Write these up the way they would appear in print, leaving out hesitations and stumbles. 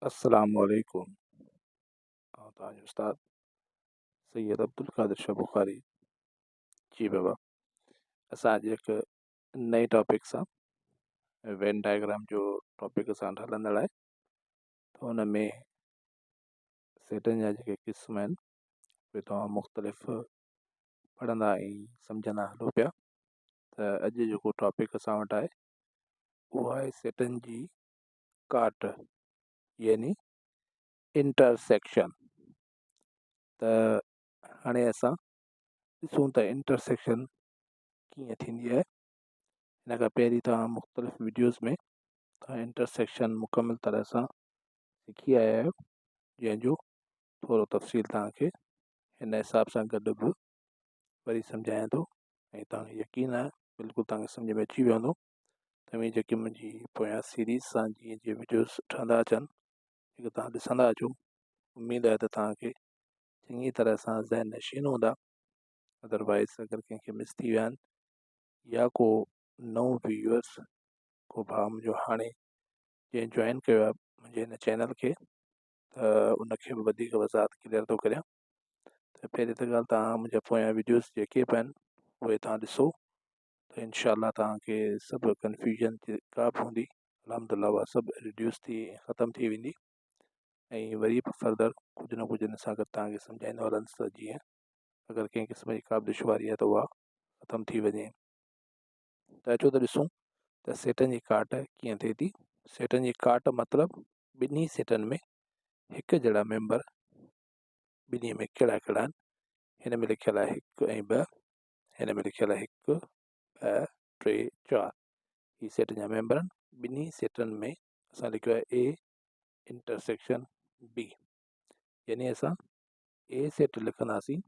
السلام عليڪم آئون توهان جو استاد سيد عبدالقادر شاھ بخاري. جي بابا، اسان اڄ هڪ نئين ٽاپڪ سان، وين ڊائگرام جو ٽاپڪ اسان وٽ هلندڙ آهي، ته ان ۾ سيٽن جا جيڪي قسم آهن اهي توهان مختلف پڙهندا ۽ سمجهندا هلو پيا. ته اڄ جيڪو ٽاپڪ اسان وٽ آهي اهو آهي سيٽن جي ڪاٽ يعني انٽرسيڪشن. ته هاڻي اسان ڏسون ته انٽرسيڪشن ڪيئن ٿيندي آهي. هن کان پهرين توهان مختلف وڊيوز ۾ توهان انٽرسيڪشن مڪمل طرح سان سکي آيا آهيو، جنهن جو ٿورو تفصيل توهان کي هن حساب سان گڏ به وري سمجهايان ٿو ۽ توهان کي يقين آهي بلڪل توهان کي سمجهه ۾ اچي ويو هوندو. توهين جيڪي منهنجي پويان سيريز سان جيئن جيئن وڊيوز ٺهندا اچن، جيڪي توهان ڏسندا اچو، اميد آهي ته توهان کي چڱي طرح سان ذهن نشين هوندا. ادروائز اگر ڪنهن کي مس ٿي ويا آهن يا ڪو نئون ويورس، ڪو ڀاء منهنجو هاڻي جنهن جوائن ڪيو آهي منهنجي هن چينل کي، ته ان کي به وڌيڪ وضاحت ڪليئر ٿو ڪريان. ته پهرين ته ڳالهه توهان منهنجا پويان وڊيوز جيڪي به آهن اهي توهان ڏسو ته انشاء الله توهان کي سڀ ڪنفيوزن جيڪا به هوندي الحمد لله اها سڀ ريڊيوس ٿي ختم ٿي ويندي ۽ وري به فردر ڪجهه نه ڪجهه ان سان گڏ توهان کي سمجهائيندو هلندس ته جيئن اگر ڪنهن قسم جي ڪا به دشواري آهي ته اها ختم ٿي وڃي. ته اچو ته ڏسون ته سيٽن جي ڪاٽ ڪيئن ٿئي ٿي. سيٽن جي ڪاٽ مطلب ٻنهي سيٽن ۾ هڪ جهڙا ميمبر ٻنهي ۾ ڪهڙا ڪهڙا آهن. هن ۾ لکيل آهي 1 ۽ 2، هن ۾ لکيل آهي 1، 2، 3، 4. هي سيٽ جا ميمبر آهن. ٻنهي سيٽن ۾ اسان لکيو آهي اي انٽرسيڪشن بي، يعني اسان اي سيٽ لکنداسين،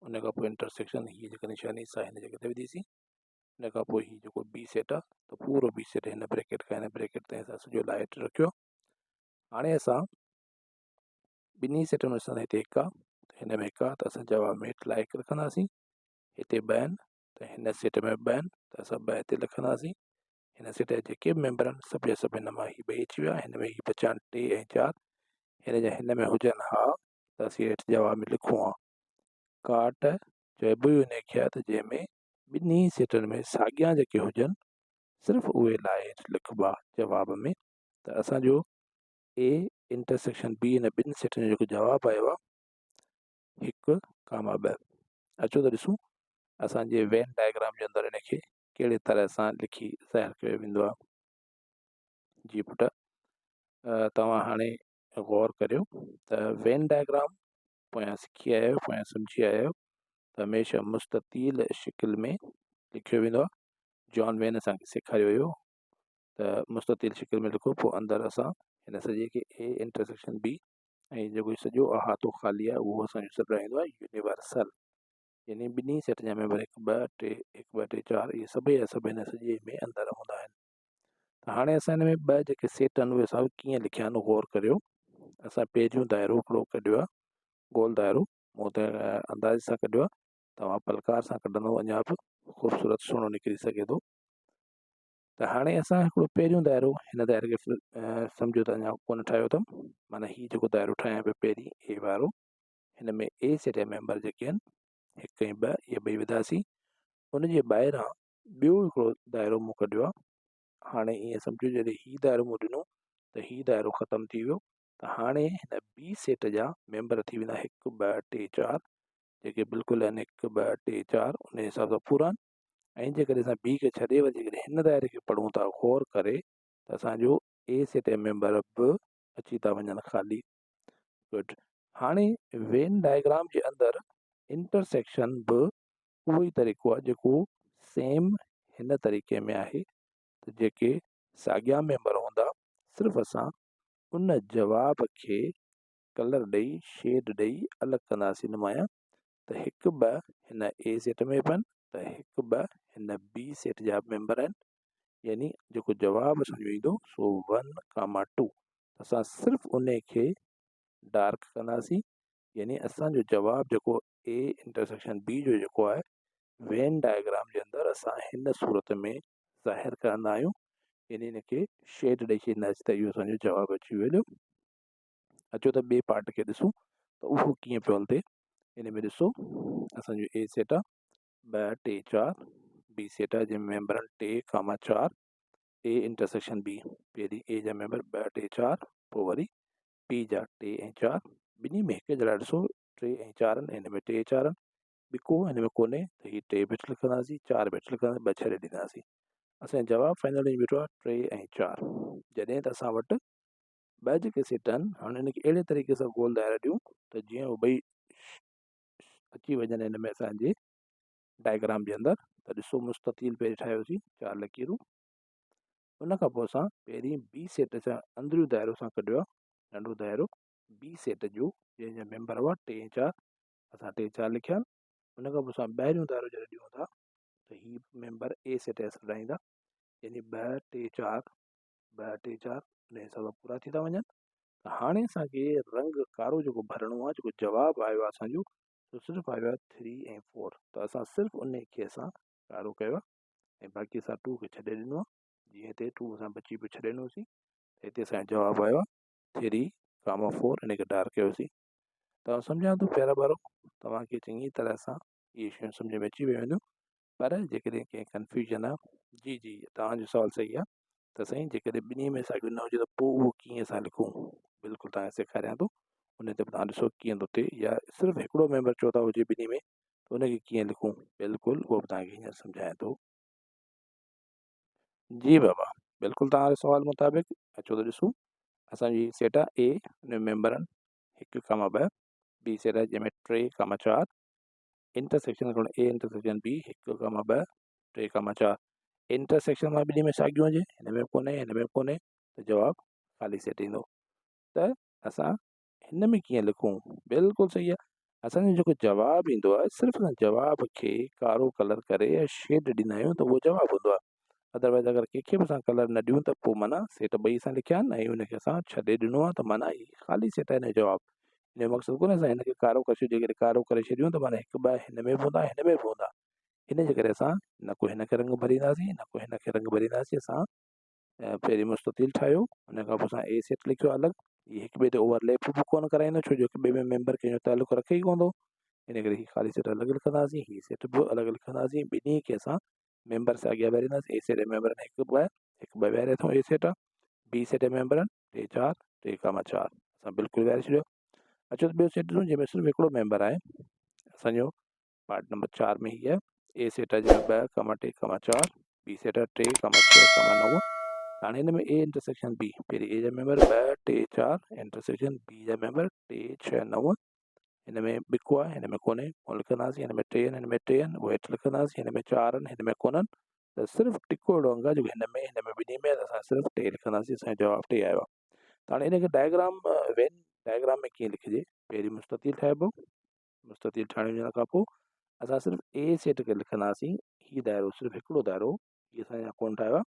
ان کان پوء انٽرسيڪشن هي جيڪا نشاني سا هن جڳهه تي وڌيسين، ان کان پوء هي جيڪو بي سيٽ آهي ته پورو بي سيٽ هن بريڪيٽ کان هن بريڪيٽ تائين اسان سڄو لائٽ رکيو. هاڻي اسان ٻنهي سيٽن ۾ اسان هتي هڪ آهي ته هن ۾ هڪ آهي ته اسان جواب ۾ هيٺ لائڪ رکنداسين. هتي ٻه آهن ته هن سيٽ ۾ ٻه آهن ته اسان ٻه هتي لکنداسين. هن سيٽ جا جيڪي به ميمبر آهن سڀ جا سڀ هن مان هي ٻئي اچي ويا، هن ۾ هي بچا آهن 3 ۽ 4. هن جا هن ۾ هجن ها ته اسين هيٺ جواب ۾ لکون ها. ڪاٽ چئبو ئي ان کي آهي ته جنهن ۾ ٻنهي سيٽن ۾ ساڳيا جيڪي هجن صرف اهي لاء هيٺ لکبا جواب ۾. ته اسان جو اي انٽرسيڪشن بي هن ٻن سيٽن جو جيڪو جواب آيو آهي 1 ڪاما 2. اچو ته ڏسون اسان جي وين ڊائگرام جي اندر ان کي ڪهڙي طرح سان لکي ظاهر ڪيو ويندو آهي. جي پٽ، توهان هاڻي غور ڪريو ته وين ڊائگرام پويان سکي آيا آهيو، پويان سمجهي آيا آهيو ته هميشه مستطيل شڪل ۾ لکيو ويندو آهي. جان وين اسان کي سيکاريو هيو ته مستطيل شڪل ۾ لکو، پوء اندر اسان هن سڄي کي اي انٽرسيڪشن بي ۽ جيڪو هي سڄو احاطو خالي آهي اهو اسان جو سڏرائيندو آهي يونيورسل، يعني ٻنهي سيٽ جا ميمبر 1 2 3، 1 2 3 4 اهي سڀئي جا سڀ هن سڄي ۾ اندر هوندا آهن. ته هاڻي اسان هن ۾ ٻه جيڪي سيٽ آهن اهي اسان ڪيئن لکيا آهن غور ڪريو. اسان پهريون دائرو هڪڙو ڪڍيو آهي گول دائرو، مون ته اندازي سان ڪڍيو آهي، توهان پلڪار سان ڪڍندو اڃا به خوبصورت سهڻو نڪري سگهي ٿو. ته هاڻي اسان هڪڙو پهريون دائرو هن دائري کي سمجهو ته اڃا ڪونه ٺاهيو اٿم، معنيٰ هي جيڪو دائرو ٺاهيان پيو پهرين اي وارو، هن ۾ اي سيٽ جا ميمبر جيڪي آهن 1 ۽ 2 اهي ٻئي وڌاسين. ان جي ٻاهران ٻيو هڪڙو دائرو مون ڪڍيو آهي. هاڻي ائين سمجهو جڏهن هي دائرو مون ڏنو ته هي دائرو ختم ٿي ويو، ته هاڻي هن بي سيٽ جا ميمبر ٿي ويندا 1 2 3 4، جيڪي بلڪل آهن 1 2 3 4 ان حساب سان پورا آهن. ۽ جيڪڏهن اسان بي کي ڇڏي وري جيڪڏهن هن دائري کي پڙهون ٿا غور ڪري ته اسان جو اي سيٽ جا ميمبر به اچي ٿا وڃن خالي. گڊ. هاڻي وين ڊائگرام جي اندر انٽرسيڪشن به اهو ئي طريقو آهي جيڪو سيم هن طريقي ۾ آهي ته جيڪي ساڳيا ميمبر هوندا صرف اسان ان جواب کي ڪلر ڏئي شيڊ ڏئي الڳ ڪنداسين نمايان. ته 1 2 هن اي سيٽ ۾ به آهن ته 1 2 هن بي سيٽ جا به ميمبر آهن، يعني جيڪو جواب اسان جو ايندو سو 1 ڪاما 2. اسان صرف ان کي ڊارڪ ڪنداسين، يعني اسان جو جواب جيڪو اي انٽرسيڪشن بي جو جيڪو آهي وين ڊائگرام جي اندر اسان هن صورت ۾ ظاهر ڪندا آهيون، يعني ان کي شيڊ ڏئي ڇڏينداسين ته اهو اسان جو جواب اچي ويندو. اچو ته ٻئي پارٽ کي ڏسون ته اهو ڪيئن پيو هلتي. ان ۾ ڏسو اسان جو اي سيٽ آ 2 3 4، بي سيٽ آ جنهن ۾ ميمبر آهن 3 ڪاما 4، اي انٽرسيڪشن بي، پهرين اي جا ميمبر 2 3 4، پوء وري بي جا 3 ۽ 4، ٻنهي ۾ هڪ جهڙا ڏسو 3 ۽ 4 آهن، هن ۾ 3 4 آهن، ٻڪو هن ۾ ڪونهي ته هي 3 بيٺ لکنداسين، 4 بيٺ لکنداسين، 2 ڇڏي ڏينداسين. اسان جو جواب فائنل بيٺو آهي 3 ۽ 4. جڏهن ته اسان وٽ ٻه جيڪي سيٽ آهن، هاڻي هن کي اهڙي طريقي سان گول دائرا ڏيون ته جيئن هو ٻئي اچي وڃن هن ۾ اسان جي ڊائگرام جي اندر. ته ڏسو مستطيل پهرين ٺاهيوسين 4 لڪيرون، ان کان پوء اسان پهرين بي سيٽ سان اندريون دائرو اسان ڪڍيو آهي، ننڍو دائرو بي سيٽ جو جنهن جا ميمبر هئا 3 ۽ 4، اسان 3 4 لکيا آهن. ان کان پوء اسان ٻاهريون دائرو جڏهن ڏيون ٿا ته هي ميمبر اي سيٽ جا سڏائيندا، يعني 2 3 4، 2 3 4، ان حساب سان پورا ٿي ٿا وڃن. ته هاڻي اسانکي رنگ ڪارو جيڪو ڀرڻو آهي، جيڪو جواب آيو آهي اسانجو سو صرف آيو آهي 3 ۽ 4، ته اسان صرف ان کي اسان ڪارو ڪيو آهي ۽ باقي اسان 2 کي ڇڏي ڏنو آهي. جيئن هتي 2 اسان بچي پيو ڇڏي ڏنوسين، ته هتي اسانجو جواب آيو آهي 3 ڪاما 4، ان کي ڊارڪ ڪيوسين. ته آئون سمجهان ٿو پيارا ٻارو توهان کي چڱي طرح سان اهي شيون سمجهه ۾ اچي ويون هونديون، پر جيڪڏهن ڪنهن ڪنفيوزن آهي. جي جي توهان جو سوال صحيح آهي ته سائين جيڪڏهن ٻنهي ۾ ساڳيو نه هجي ته پوء اهو ڪيئن اسان لکون. بلڪل توهان کي سيکاريان ٿو ان تي به توهان ڏسو ڪيئن ٿو ٿئي، يا صرف هڪڙو ميمبر چو ٿا هجي ٻنهي ۾ ته ان کي ڪيئن لکون، بلڪل اهو به توهان کي هينئر سمجهايان ٿو. جي بابا بلڪل توهان جي سوال مطابق اچو ته ڏسون اسان جي سيٽ آهي اي، ان ۾ ميمبر آهن 1 ڪاما 2، بي سيٽ آهي جنهن ۾ 3 ڪاما 4، انٽرسيڪشن ڪرڻ اي انٽرسيڪشن بي 1 ڪاما 2 3 ڪاما 4، انٽرسيڪشن مان ٻنهي ۾ ساڳيون هجي، هن ۾ به ڪونهي هن ۾ به ڪونهي ته جواب خالي سيٽ ايندو. ته اسان هن ۾ ڪيئن لکون، بلڪل صحيح آهي. اسان جو جيڪو جواب ايندو آهي صرف اسان جواب کي ڪارو ڪلر ڪري يا شيڊ ڏيندا آهيون ته اهو جواب هوندو آهي. ادروائز اگر ڪنهن کي به اسان ڪلر نه ڏيون ته پوء معنيٰ سيٽ ٻئي اسان لکيا آهن ۽ ان کي اسان ڇڏي ڏنو آهي ته معنيٰ هي خالي سيٽ آهي هن جو جواب. ان جو مقصد ڪونهي اسان هن کي ڪارو ڪري ڇڏيون، جيڪڏهن ڪارو ڪري ڇڏيون ته معنيٰ هڪ ٻه هن ۾ به هوندا هن ۾ به هوندا. ان جي ڪري اسان نه ڪو هن کي رنگ ڀرينداسين نه ڪو هن کي رنگ ڀرينداسين. اسان پهرين مستطيل ٺاهيو، ان کان پوء اسان اي سيٽ لکيو الڳ، هي هڪ ٻئي تي اوورليپ به ڪونه ڪرائيندو ڇو جو هڪ ٻئي ۾ ميمبر ڪنهن جو تعلق رکي ئي ڪونه ٿو، ان ڪري هي خالي سيٽ الڳ لکنداسين، هي سيٽ به الڳ لکنداسين، ٻنهي کي اسان ميمبر ساڳيا ويهارينداسين. اي سيٽ جا ميمبر آهن 1 2، 1 2 ويهاري اٿئون اي سيٽ آهي، بي سيٽ جا ميمبر آهن 3 4، 3 ڪاما 4، اسان بلڪل ويهاري ڇڏيو. اچو ته ٻيو سيٽ ڏسون جنهن ۾ صرف هڪڙو ميمبر آهي. اسانجو پارٽ نمبر 4 ۾ هي آهي اي سيٽ آهي جنهن ۾ 2 ڪاما 3 ڪاما 4، بي سيٽ آهي 3 ڪاما 6 ڪاما 9. هاڻي هن ۾ اي انٽرسيڪشن بي، پهرين اي جا ميمبر 2 3 4، انٽرسيڪشن بي جا ميمبر 3 6 9، هن ۾ ٻڪو آهي هن ۾ ڪونهي، ڪونه لکنداسين، هن ۾ 3 آهن هن ۾ 3 آهن اهي هيٺ لکنداسين، هن ۾ 4 آهن هن ۾ ڪونهن، ته صرف ٽڪو اهڙو انگ آهي جيڪو هن ۾ هن ۾ ٻنهي ۾ آهي ته اسان صرف 3 لکنداسين، اسان جو جواب 3 آيو آهي. ته هاڻي هن کي ڊائگرام وين ڊائگرام ۾ ڪيئن لکجي، پهرين مستطيل ٺاهبو، مستطيل ٺاهڻ وڃڻ کان پوء اسان صرف اي سيٽ کي لکنداسين، هي دائرو صرف هڪڙو دائرو هي اسان اڃا ڪونه ٺاهيو آهي،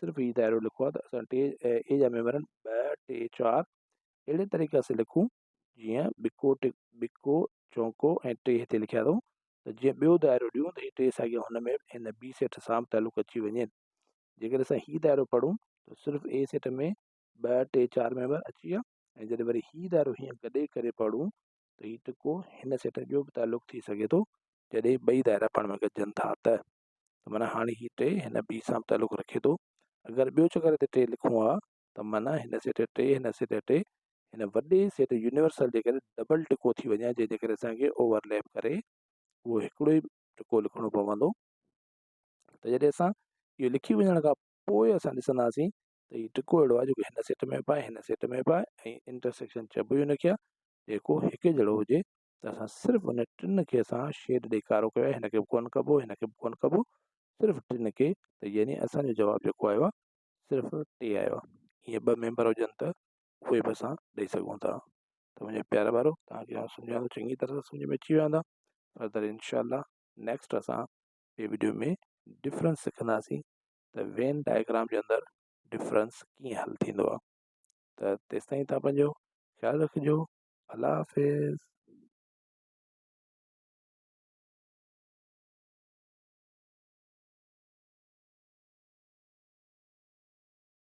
صرف هي دائرو لکو آهي ته اسان 3 اي جا ميمبر آهن 2 3 4، اهڙي طريقي سان لکون جيئن ٻڪو ٽي ٻڪو چونڪو ۽ 3 هتي لکيا اٿئون ته جيئن ٻيو دائرو ڏيون ته هي 3 ساڳيا هن ۾ هن بي سيٽ سان به تعلق اچي وڃن. جيڪڏهن اسان هي دائرو پڙهون ته صرف اي سيٽ ۾ 2 3 4 ميمبر اچي ويا ۽ جڏهن وري هي دائرو هيئن گڏي ڪري پڙهون ته هي ٽڪو هن سيٽ جو به تعلق ٿي سگهي ٿو جڏهن ٻئي دائرا پاڻ ۾ گڏجن ٿا ته معنيٰ هاڻي هي 3 هن بي سان به تعلق رکي ٿو. اگر ٻيو چڪر هتي 3 لکون ها ته معنيٰ هن سيٽ 3 هن سيٽ 3 هن وڏي سيٽ يونيورسل جي ڪري ڊبل ٽڪو ٿي وڃي جنهن جي ڪري اسان کي اوورليپ ڪري اهو هڪڙو ئي ٽڪو لکڻو پوندو. ته جڏهن اسان اهو لکي وڃڻ کان پوء اسان ڏسنداسين ته هي ٽڪو اهڙو آهي جيڪو هن سيٽ ۾ به آهي هن سيٽ ۾ به آهي ۽ انٽرسيڪشن چئبو ئي ان کي آهي جيڪو هڪ جهڙو هجي ته اسان صرف ان ٽن کي اسان شيڊ ڏئي ڪارو ڪيو آهي، هن کي به ڪونه ڪبو هن کي به ڪونه ڪبو، صرف ٽن کي، ته يعني اسان جو جواب جيڪو آيو آهي صرف 3 آيو آهي. ائين ٻه ميمبر هجن ته اهي به اسان ڏئي سگهون ٿا. ته منهنجا پيارا ٻارو توهان کي آئون سمجهايان ٿو چڱي طرح سان سمجهه ۾ اچي ويا هوندا. فردر انشاء الله نيڪسٽ اسان ٻي ويڊيو ۾ ڊفرنس سکنداسين ته وين ڊائگرام جي اندر ڊفرنس ڪيئن حل ٿيندو آهي. ته تيستائين توهان پنهنجو خيال رکجو. الله حافظ.